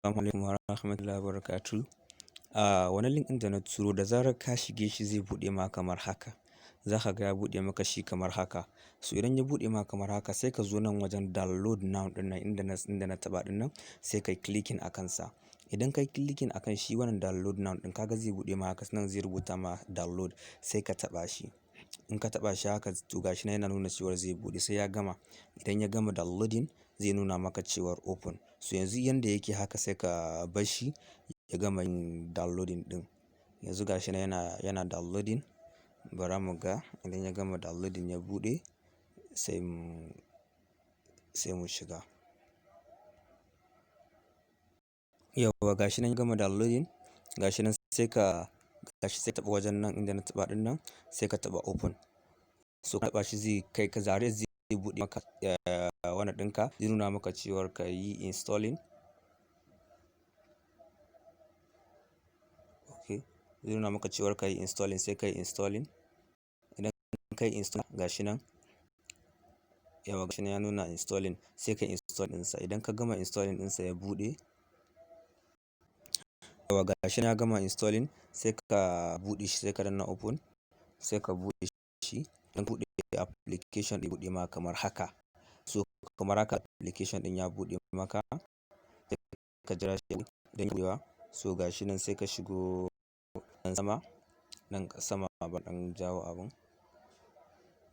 Assalamu alaikum wa rahmatullahi wa barakatuh. Wannan link ɗin da na turo, da zarar ka shige shi zai buɗe ma kamar haka. Za ka ga ya buɗe maka shi kamar haka. So idan ya buɗe ma kamar haka, sai ka zo nan wajen download now ɗin nan inda na taɓa ɗin nan, sai ka yi clicking a kansa. Idan ka yi clicking akan shi wannan download now ɗin, kaga zai buɗe ma haka, nan zai rubuta ma download, sai ka taɓa shi. In ka taɓa shi haka, to gashi nan yana nuna cewar zai buɗe, sai ya gama. Idan ya gama downloading, zai nuna maka cewar open. So yanzu yanda yake haka, sai ka bar shi ya gama yin downloading ɗin. Yanzu gashi nan yana downloading. Bara mu ga idan ya gama downloading ya buɗe, sai mu shiga. Yauwa, gashi nan ya gama downloading. Gashi nan, sai ka gashi sai taɓa wajen nan inda na taɓa ɗin nan, sai ka taɓa open. So ka taɓa shi, zai kai ka zare, zai buɗe maka wannan ɗinka, zai nuna maka cewar ka yi installing. Okay, zai nuna maka cewar ka yi installing, sai ka yi installing. Idan ka yi install, gashi nan. Yauwa, gashi nan ya nuna installing, sai ka yi install ɗinsa. Idan ka gama installing ɗinsa, ya buɗe. Yauwa, gashi nan ya gama installing, sai ka buɗe shi, sai ka danna open, sai ka buɗe shi. Idan ka buɗe application ɗin, buɗe ma kamar haka. So kamar haka application ɗin ya buɗe maka, sai ka jira shi idan ya buɗewa. So gashi nan, sai ka shigo nan sama, nan sama ban ɗan jawo abun.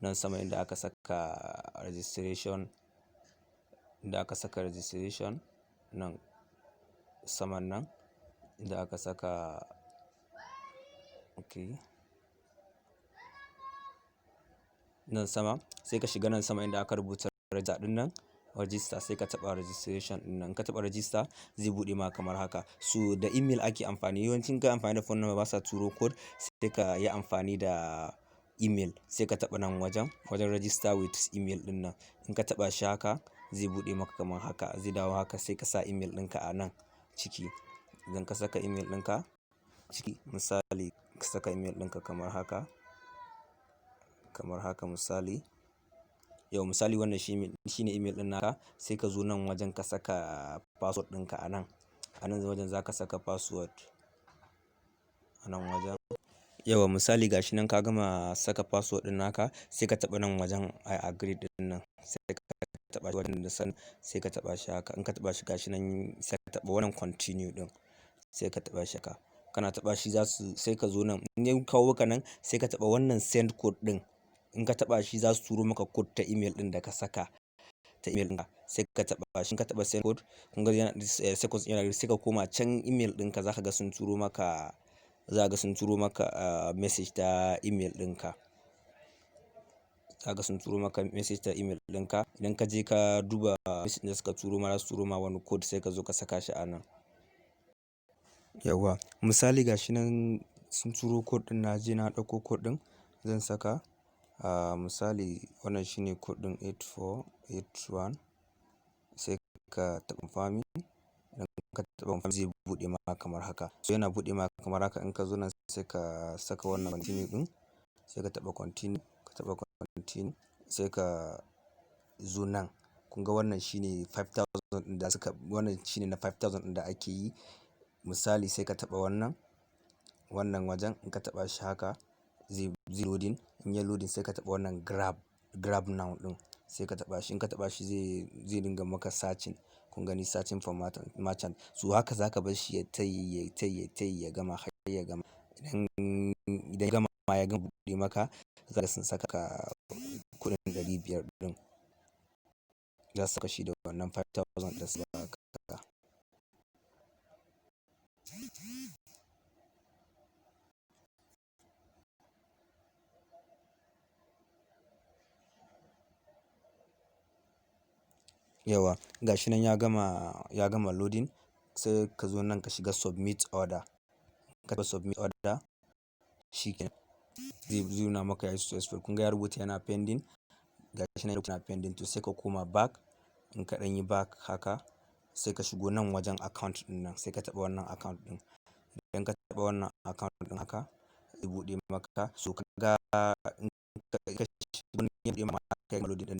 Nan sama inda aka saka registration, inda aka saka registration, nan saman nan inda aka saka, okay. Nan sama, sai ka shiga nan sama inda aka rubuta register ɗin nan, register, sai ka taɓa registration ɗin nan. In ka taɓa register, zai buɗe ma kamar haka. So da email ake amfani. Yawancin ka amfani da phone number, basa turo code, sai ka yi amfani da email. Sai ka taɓa nan wajen register with email ɗin nan. In ka taɓa shi haka, zai buɗe maka kamar haka. Zai dawo haka, sai ka sa email ɗinka a nan ciki. Idan ka saka email ɗinka ciki, misali ka saka email ɗinka kamar haka, kamar haka misali. Yau misali wannan shine email ɗin naka, sai ka zo nan wajen ka saka password ɗinka a nan. A nan wajen za ka saka password a nan wajen. Yauwa, misali gashi nan ka gama saka password ɗin naka, sai ka taɓa nan wajen I agree ɗin nan. Sai ka taɓa wajen da san, sai ka taɓa shi haka. In ka taɓa shi, gashi nan, sai ka taɓa wannan continue ɗin. Sai ka taɓa shi haka. Kana taɓa shi za su, sai ka zo nan. In ya kawo ka nan, sai ka taɓa wannan send code ɗin. In ka taɓa shi, za su turo maka code ta email ɗin da ka saka. Ta email ɗinka. Sai ka taɓa shi. In ka taɓa send code, kun ga yana seconds yana, sai ka koma can email ɗinka, za ka ga sun turo maka, za ka ga sun turo maka message ta email ɗinka. Za ka ga sun turo maka message ta email ɗinka. Idan ka je ka duba message ɗin da suka turo ma, za su turo ma wani code, sai ka zo ka saka shi a nan. Yauwa, misali gashi nan sun turo code ɗin, na je na ɗauko code ɗin zan saka. Misali wannan shine code ɗin, 8481, sai ka taɓa confirming. Idan ka taɓa confirm, zai buɗe ma kamar haka. So yana buɗe ma kamar haka, in ka zo nan, sai ka saka wannan continue ɗin. Sai ka taɓa continue, ka taɓa continue, sai ka zo nan. Kun ga wannan shine 5,000 ɗin da suka, wannan shine na 5,000 ɗin da ake yi. Misali sai ka taɓa wannan wajen. In ka taɓa shi haka, zai loading. In ya loading, sai ka taɓa wannan grab now ɗin. Sai ka taɓa shi. In ka taɓa shi, zai dinga maka searching. Kun gani, searching for merchant. So haka za ka bar shi ya tayi, ya tayi, ya tayi, ya gama har ya gama. Idan ya gama buɗe maka, za ka sun saka kuɗin 500 ɗin. Za su saka shi da wannan 5,000 da su ba ka. Yauwa, gashi nan ya gama loading, sai ka zo nan ka shiga submit order. Ka taɓa submit order, shi kenan. Zai nuna maka yayi successful. Kun ga ya rubuta yana pending. Gashi nan ya rubuta yana pending, to sai ka koma back. In ka ɗan yi back haka, sai ka shigo nan wajen account ɗin nan, sai ka taɓa wannan account ɗin. Idan ka taɓa wannan account ɗin haka, zai buɗe maka. So ka ga in ka shigo ya buɗe maka, ya gama loading ɗin.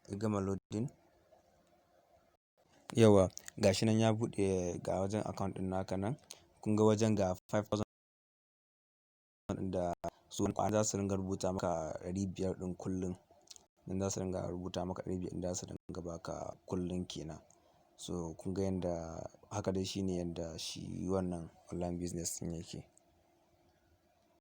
Ya gama loading. Yauwa, gashi nan ya buɗe, ga wajen account ɗin naka nan. Kun ga wajen, ga 5,000 da su za su ringa rubuta maka 500 ɗin kullum. Dan za su ringa rubuta maka 500 ɗin da za su ringa ba ka kullum kenan. So kun ga yanda haka dai shine yanda shi wannan online business ɗin yake.